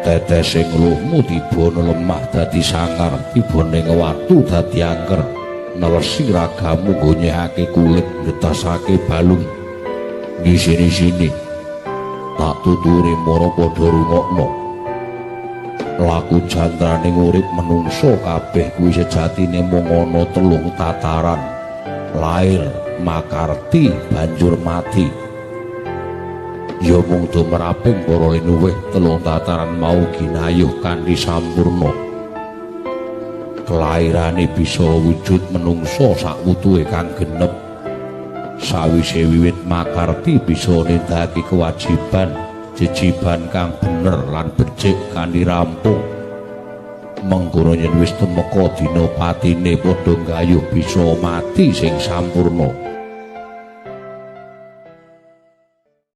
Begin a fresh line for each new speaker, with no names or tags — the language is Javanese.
Tetesing luhmu tiba lemah dadi sangar, tiba ning watu dadi angker. Nelesi ragamu gonyehake kulit, getasake balung. Ngisini-sini tak tuturi mara padha rungokno. Laku jantrane urip menungso kabeh kuwi sejatine mung ana telung tataran: lair, makarti, banjur mati. Ya mung tumraping para linuwih telung tataran mau ginayuh kanthi sampurna. Kelairane bisa wujud menungso sakwutuhe kang genep. Sawise wiwit makarti bisa nindakake kewajiban jejiban kang bener lan becik kanthi rampung. Mengkono yen wis tumeka dina patine padha nggayuh bisa mati sing sampurna.